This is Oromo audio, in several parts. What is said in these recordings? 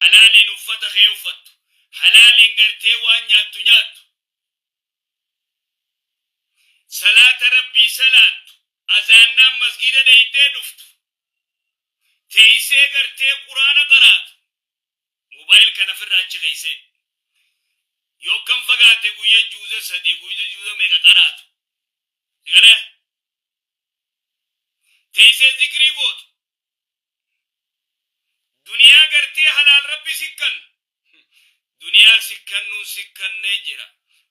Halaaliin uffata kee uffattu. Halaaliin gartee waan nyaattu nyaattu. Salaata Rabbii salaattu. Azaannaan masgiida dheyxee dhuftu. Teeysee gartee Quraana qaraatu. Mobile kana firraa achi keeysee. Yoo akkam fagaate guyya juuza 3 guyya juuza meeqa qaraatu. Si galee? Teeysee zikrii gootu. Duniyaa gartee halaal Rabbi sikkannu. Duniyaa sikkannuun sikkannee jira.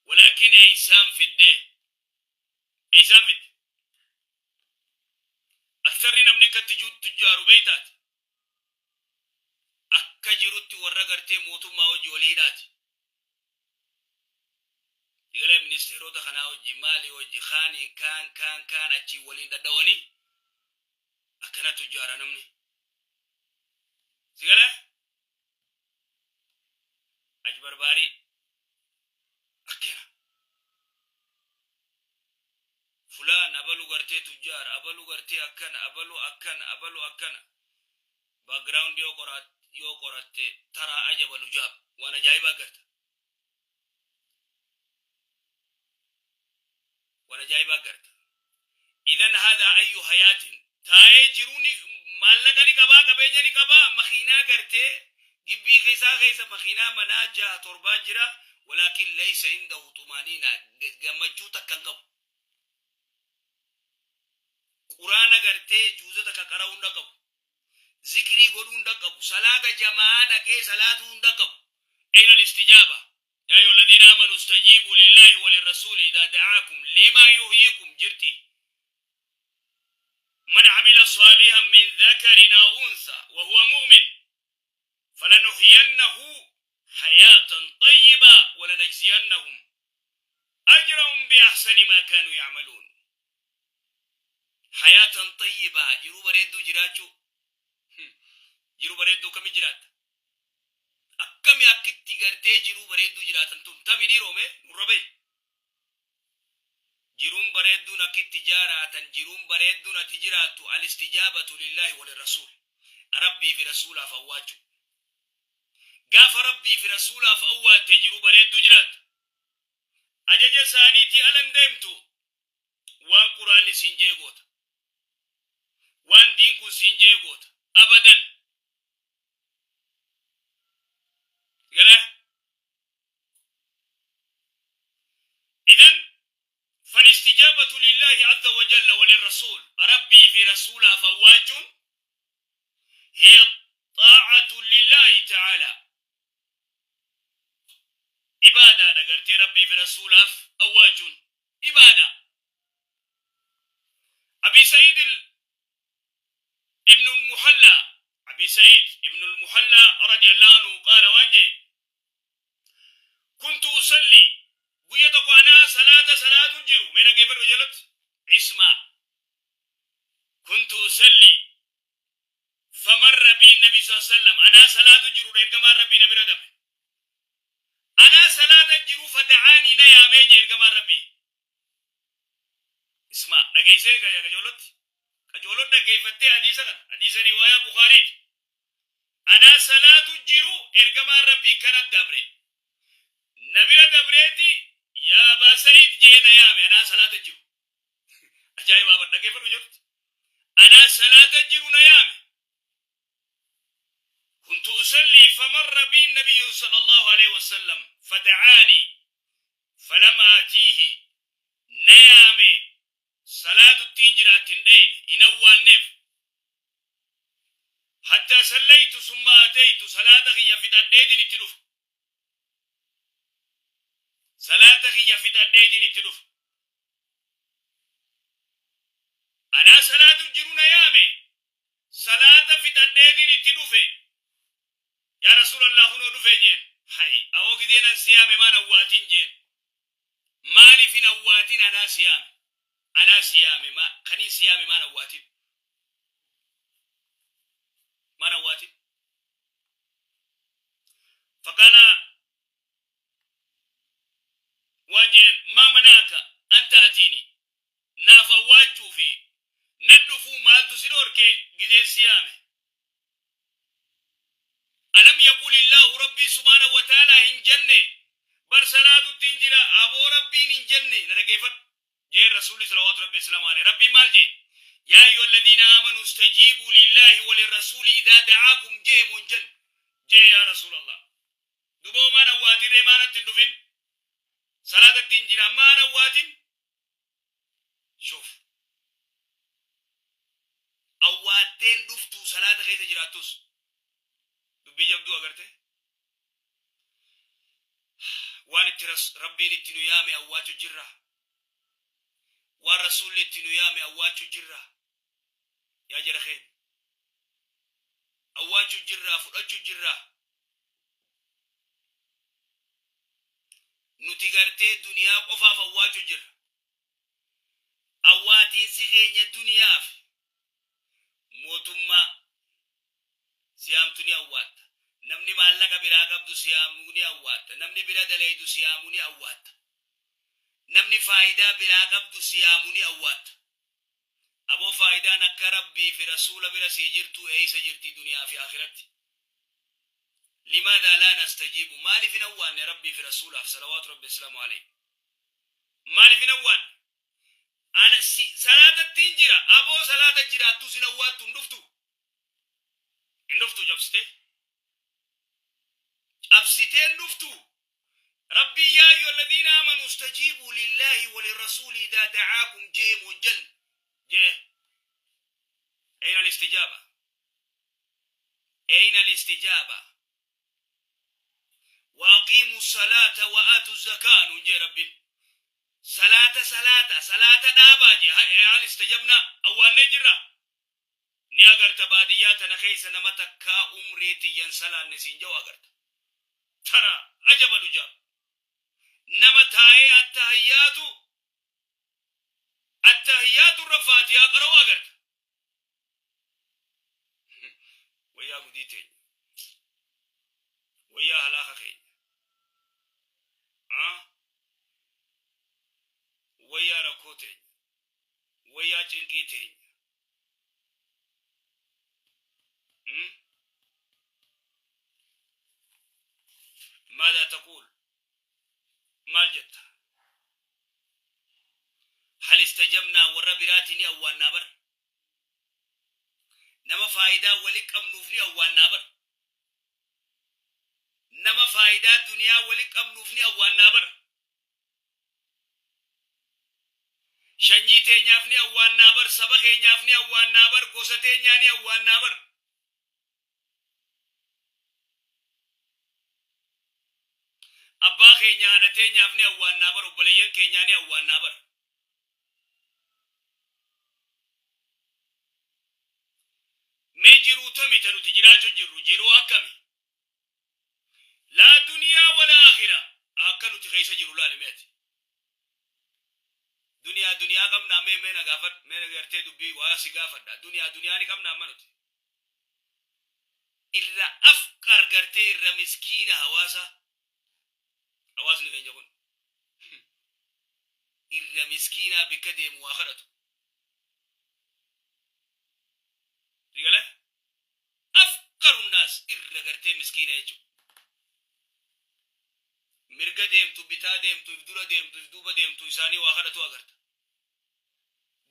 Walaakin eeysaan fiddee? Eeysaan fidde? Aksarri namni akka itti tujjaaru beeytaati. Akka jirutti warra gartee mootummaa wajji walii hidhaati. Sigalee ministeerota kanaa wajji maali wajji kaaniin kaan kaan kaan achiin waliin dhadhawanii akkana tujjaara namni. Sigalee ajbarbaarii akkana. Fulaan abalu gartee tujjaara abalu gartee akkana abalu akkana abalu akkana. Background yoo qoraat yoo qoratte taraa ajaba lujaab waan ajaa'ibaa garta. Waan ajaa'ibaa garta. Idan haadha ayyu hayaatin taa'ee jiruu ni maallaqa ni qabaa qabeenya ni qabaa makiinaa gartee gibbii keessaa keessa makiinaa manaa jaha torbaa jira walaakin laysa indahu xumaaniina gammachuu takka hin qabu. Quraana gartee juuza takka qara'uu hin dhaqqabu. Zikrii godhuu hin dhaqqabu. Salaata jama'aa dhaqee salaatuu hin dhaqqabu. Ayna al-istijaaba? Yaa ayyuha alladhiina aamanu istajiibuu lillaahi wa lirrasuuli idhaa da'aakum limaa yuhyiikum jirti. Man amila saalihan min dhakarin aw untha wa huwa mu'min falanuhyiyannahu hayaatan xayyiba wa lanajziyannahum ajrahum bi ahsani maa kaanuu ya'maluun. Hayaatan xayyiba jiruu bareedduu jiraachuu. Jiruu bareedduu akkami jiraatta? Akkami akkitti gartee jiruu bareedduu jiraatan tun tami dhiiroo mee nurra bahi. Jiruun bareedduun akkitti jaaraatan jiruun bareedduun ati jiraattu al-istijaabatu lillaahi wa lirrasuul. Rabbii fi rasuulaaf awwaachuu. Gaafa Rabbii fi rasuulaaf awwaatte jiruu bareedduu jiraatta. Ajaja isaaniitii ala hin deemtu. Waan Qur'aanni siin jee goota. Waan diin kun siin jee goota. Abadan. Galee? Idan falistijaabatu lillaahi azza wa jalla wa lirrasuul Rabbii fi rasuulaaf awwaachuun hiya xaa'atu lillaahi ta'aalaa ibaadaadha gartee Rabbii fi rasuulaaf awwaachuun ibaadaa. Abi Sa'iid ibn al-Muhallaa Abi Sa'iid ibn al-Muhallaa radiyallahu anhu qaala waan jee kuntu usalli guyya tokko anaa salaata salaatu jiru mee dhaggeeffadhu jalatti ismaa kuntu usalli famarra bii nabi sallam anaa salaatu jiru ergamaan rabbii na bira dabre anaa salaata jiru fada'aanii na yaamee jee ergamaan rabbii ismaa dhageessee qajeelotti qajeelot dhaggeeffattee hadiisa kana hadiisa riwaayaa Bukhaariiti anaa salaatu jiru ergamaan rabbii kana dabre na bira dabreeti yaa Abaa Sa'iid jee na yaame anaa salaata jiru ajaa'ibaa bar dhaggeeffadhu jirti anaa salaata jiru na yaame كنت أصلي فمر بي النبي صلى الله عليه وسلم فدعاني فلم آتيه نيامي صلاة التنجرات دين إنوان نف حتى صليت ثم أتيت صلاة خيا في تدين التلف صلاة خيا في تدين التلف أنا صلاة جرون يامي Salaata fixadheetiin itti dhufe. Yaa Rasuulallaah kunoo dhufe jeen. Hay awoo gizeen an si yaame maan awwaatin jeen. Maaliif hin awwaatin anaa si yaame. Anaa si yaame ma kaniin si yaame maan awwaatin. Maan awwaatin. Faqaala waan jeen maa manaaka an ta'atiini naaf awwaachuu fi na dhufuu maaltu si dhoorke gizeen si yaame. Alam yaquli Illaahu Rabbii subhaanahu wa ta'aalaa hin jenne. Bar salaatutti hin jira aboo Rabbiin hin jenne na dhaggeeffadhu. Jee Rasuulli salawaatu Rabbi wasalaamu alayhi. Rabbiin maal jee? Yaa ayyuha alladhiina aamanu istajiibuu lillaahi wa lirrasuuli idaa da'aakum jee moo hin jenne? Jee yaa Rasuulallah. Duboo maan awwaatin ree maanatti hin dhufin? Salaatatti hin jira maan awwaatin? Shuuf. Awwaatteen dhuftuu salaata keessa jiraattus. Dubbii jabduu agarte? Waan itti Rabbiin itti nu yaame awwaachu jirra. Waan Rasuulli itti nu yaame awwaachu jirra. Yaa jara keenya. Awwaachu jirra, fudhachu jirra. Nuti gartee duniyaa qofaaf awwaachu jirra. Awwaatiinsi keenya duniyaaf mootummaa si yaamtu ni awwaatta. Namni maallaqa biraa qabdu si yaamu ni awwaatta. Namni bira dalaydu si yaamu ni awwaatta. Namni faayidaa biraa qabdu si yaamu ni awwaatta. Aboo faayidaan akka Rabbii fi Rasuula bira sii jirtuu eeysa jirti duniyaa fi aakiratti? Limaadhaa laa nastajiibu maaliif hin awwaanne Rabbii fi Rasuulaaf salawaatu Rabbi wasalaamu aleyh? Maaliif hin awwaanne? Ana si salaatattiin jira aboo salaata jiraattus hin awwaattu hin dhuftu. Hin dhuftu cabsitee. Cabsitee hin dhuftu. Rabbiin yaa ayyuha alladhiina aamanu istajiibuu lillaahi walirrasuuli idaa da'aakum je'e moo hin jenne? Je'e. Ayna alistijaaba? Ayna alistijaaba? Wa aqiimu salaata wa aatu zakaa nuun jee Rabbiin. Salaata salaata salaata dhaabaa jee hal istajabnaa awwaannee jirra. Ni agarta baadiyyaa tana keessa nama takkaa umrii tiyyan salaanne siin ja'u agarta. Tara ajaba lujaab. Nama taa'ee attahiyyaatu attahiyyaatu irra faatihaa qara'u agarta. Wayyaa gudii teenya. Wayyaa halaaka keenya. Ah? Wayyaa rakkoo teenya. Wayyaa cinqii teenya. Hmm? Maadaa taquul? Maal jetta? Hal istajabnaa warra biraati ni awwaannaa bar. Nama faayidaa wali qabnuuf ni awwaannaa bar. Nama faayidaa duniyaa wali qabnuuf ni awwaannaa bar. Shanyii teenyaaf ni awwaannaa bar, saba keenyaaf ni awwaannaa bar, gosa teenyaa ni awwaannaa bar. Abbaa keenya haadha teenyaaf ni awwaannaa bar, obboleeyyan keenyaa ni awwaannaa bar. Mee jiruu tami ta nuti jiraachuu jirru jiruu akkami? Laa duniyaa wala akhira akka nuti keessa jiru laali mee ati. Duniyaa duniyaa qabnaa mee mee na gaafadhu mee na gartee dubbii waa si gaafadha duniyaa duniyaa ni qabnaa amma nuti. Irra afqar gartee irra miskiina hawaasa hawaasni keenya kun irra miskiinaa bikka deemu waa kadhatu. Sigalee? Afqaru naas irra gartee miskiina jechuudha. Mirga deemtu, bitaa deemtu, if dura deemtu, if duuba deemtu isaanii waa kadhatu agarta.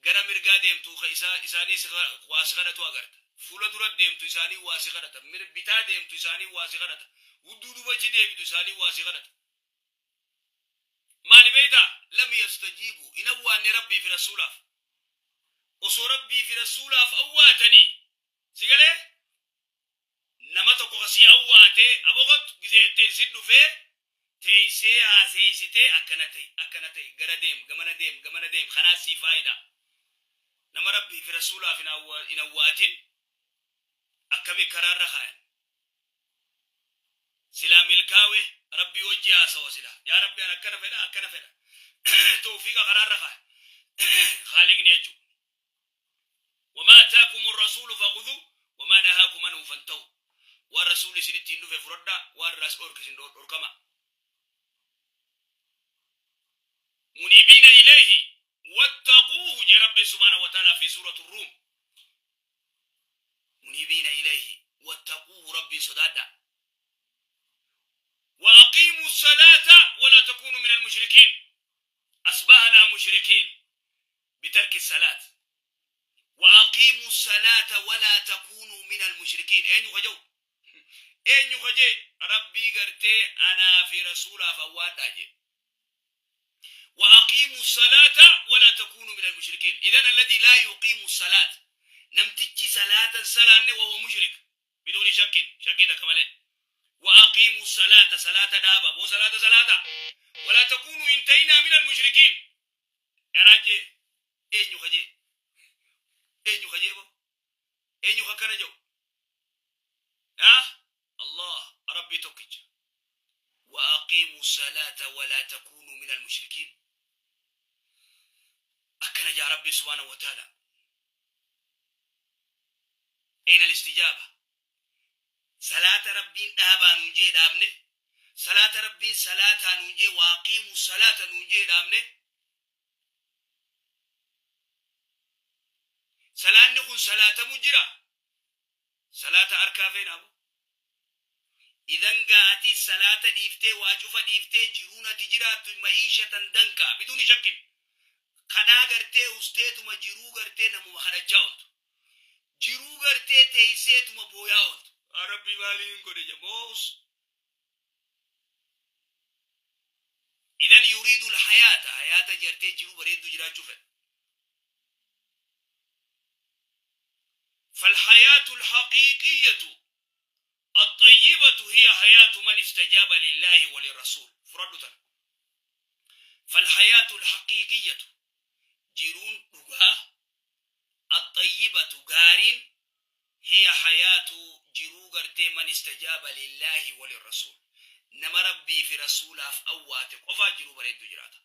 Gara mirgaa deemtu ka isaa isaanii si waa si kadhatu agarta. Fuula dura deemtu isaanii waa si kadhata. Mir bitaa deemtu isaanii waa si kadhata. Hudduu duuba achi deebitu isaanii waa si kadhata. Maali beektaa? Lam yastajiibu hin awwaanne Rabbii fi Rasuulaaf. Osoo Rabbii fi Rasuulaaf awwaatanii si galee? Nama tokko ka sii awwaatee aboo kottu gisee jettee si dhufee teessee haaseessitee akkana ta'i akkana ta'i gara deem gamana deem gamana deem kanaa sii faayida. Nama Rabbii fi Rasuulaaf hin awwaatin akkami karaarra kaayan. Silaa milkaawe Rabbii wajji haasawa silaa yaa Rabbi an akkana fedha akkana fedha tawfiiqa karaarra kaaya Khaaliqni jechuudha. Wamaa ataakumu rasuulu fakhudhu wamaa nahaakum anhu fantahu. Waan rasuulli isinitti hin dhufe fudhadhaa, waan irraa isin dhorke isin dhorkama. Muniibiina ilayhi wattaquuhu jee Rabbiin subhaanahu wa ta'aalaa fi suuratu Ruum. Muniibiina ilayhi wattaquuhu Rabbiin sodaadhaa. الصلاة ولا تكونوا من المشركين. أصبحنا مشركين بترك الصلاة. وأقيموا الصلاة ولا تكونوا من المشركين. Eenyu ka jau? Eenyu ka jee? Rabbii gartee anaa fi rasuulaaf awwaadhaa jee. وأقيموا الصلاة ولا تكونوا من المشركين. إذن الذي لا يقيم الصلاة، namtichi salaata salaanne، وهو مشرك بدون شك، shakkii takka malee. وأقيموا الصلاة، salaata dhaaba boo، salaata salaata، ولا تكونوا hin ta'inaa من المشركين. Anaa jee. Eenyu ka jee? Eenyu ka jee boo? Eenyu ka kana jau? Ah, Allah rabbii tokkicha. وأقيموا الصلاة ولا تكونوا من المشركين. Akkana jaa rabbii سبحانه وتعالى. أين الاستجابة؟ Salaata rabbiin dhaabaa nuun jee dhaabne. Salaata rabbiin salaataa nuun jee، وأقيموا الصلاة nuun jee dhaabne. Salaanni kun salaatamu jira. Salaata harkaa feenaabu. Idan gaati salaata dhiiftee, waa cufa dhiiftee, jiruun ati jiraattu معيشة ضنكا بدون شك. Kadhaa gartee usteetuma jiruu gartee namuma kadhachaa ooltu, jiruu gartee teeyseetuma booyaa ooltu. Rabbi maaliin godhe jamoos. إذن يريد الحياة، hayaata gartee jiruu bareedduu jiraachuu fedha. فالحياة الحقيقية الطيبة هي حياة من استجاب لله وللرسول. Fudhadhu tana. فالحياة الحقيقية، jiruun dhugaa، الطيبة gaariin، هي حياة، jiruu gartee، من استجاب لله وللرسول، nama rabbii fi rasuulaaf awwaate qofaa jiruu bareedduu jiraata.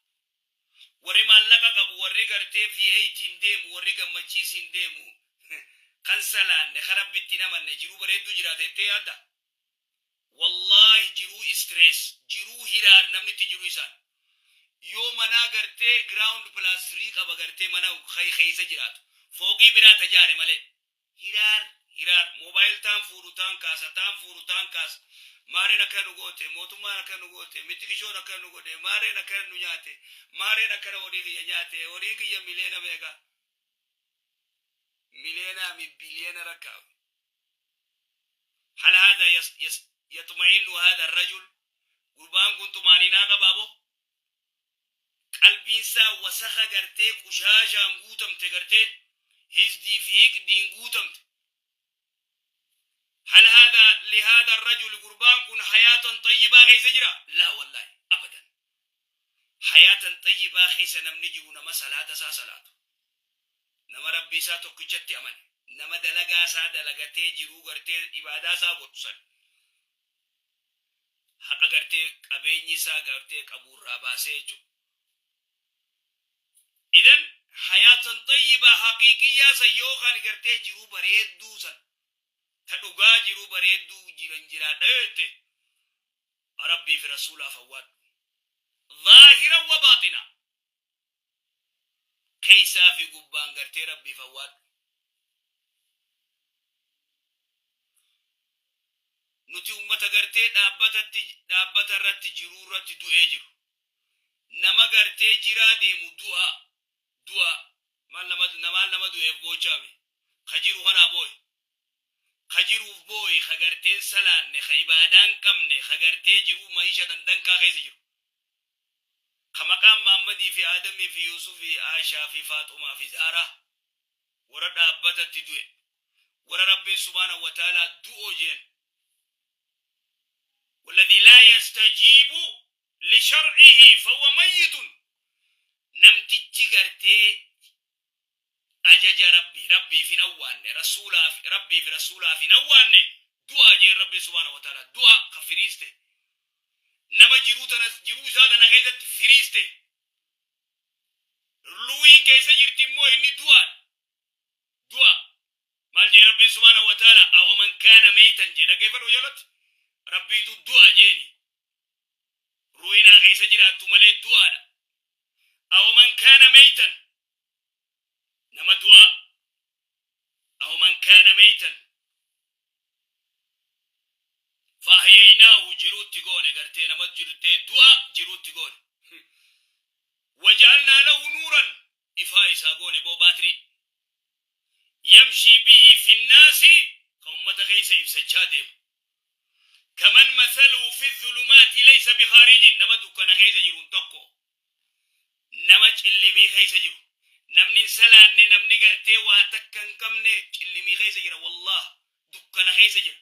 Warri maallaqa qabu, warri gartee V8 deemu, warri gammachiisin deemu, kan salaanne, kan rabbitti hin amanne jiruu bareedduu jiraata jettee yaadda? Wallaahi, jiruu stress, jiruu hiraar namni itti jiru isaan. Yoo manaa gartee ground plus 3 qaba gartee mana keessa jiraatu, fooqii biraa tajaare malee, hiraar hiraar. Mobile taan fuudhu taan kaasa, taan fuudhu taan kaasa. Maareen akkana nu goote, mootummaan akkana nu goote, mitikishoon akkana nu godhe, maareen akkana nu nyaate, maareen akkana horii kiyya nyaate, horii kiyya miliyoona meeqa, miliyoonaa mi biliyoona rakkaawe. هل هذا يس يس يطمئن هذا الرجل؟ Gurbaan kun xumaaninaa qabaabo? Qalbiin isaa wasakha gartee qushaashaan guutamte, gartee hizdii fi hiqdiin guutamte. هل هذا لهذا الرجل، gurbaan kun حياة طيبة keessa jira? لا والله أبدا. حياة طيبة keessa namni jiru nama salaata isaa salaatu, nama rabbii isaa tokkichatti amane, nama dalagaa isaa dalagatee jiruu gartee ibaadaa isaa godhu san haqa gartee qabeenyi isaa gartee qabuurraa baasee jechuudha. إذن حياة طيبة حقيقية san yookaan gartee jiruu bareedduu san ta dhugaa jiruu bareedduu jiran jiraadha jette, rabbii fi rasuulaaf awwaadhu. ظاهرا وباطنا، keessaa fi gubbaan gartee rabbiif awwaadhu. Nuti ummata gartee dhaabbatatti dhaabbata irratti jiruu irratti du'ee jiru. Nama gartee jiraa deemu du'a du'a maal nama maal nama du'eef boochaame? Ka jiru kanaa booye. Ka jiruuf booyi, ka garteen salaanne, ka ibaadaan qabne, ka gartee jiruu معيشة ضنكا keessa jiru. Ka maqaan Mahammadii fi Aadamii fi Yuusufii Aashaa fi Faaxumaa fi Zaaraa, warra dhaabbatatti du'e. Warra rabbiin سبحانه وتعالى du'oo jeen. والذي لا يستجيب لشرعه فهو ميت. Namtichi gartee ajaja rabbii rabbiif hin awwaanne, rasuulaaf rabbii fi rasuulaaf hin awwaanne, du'a jeen rabbii سبحانه وتعالى. Du'a ka firiiste, nama jiruu tana jiruu isaa tana keessatti firiiste, luwiin keessa jirti immoo inni du'a du'a. Maal jee rabbiin سبحانه وتعالى? أومن كان ميتا jee. Dhaggeeffadhu jalatti rabbiitu du'a jeeni. Ru'inaa keessa jiraattu malee du'aadha. أومن كان ميتا، nama du'a. أومن كان ميتا فأحييناه، jiruutti goone gartee nama. jirtee du'a jiruutti goone. Waja'alnaa lahu nuuran, ifaa isaa goone boo, baatirii. Yamshii bihi finnaasi, ka ummata keessa ibsachaa deemu. Kaman mathaluhu fi dhulumaati laysa bikhaarijin, nama dukkana keessa jiruun tokko, nama cillimii keessa jiru. Namni hin salaanne, namni gartee waa takka hin qabne, cillimii keessa jira, wallaah, dukkana keessa jira.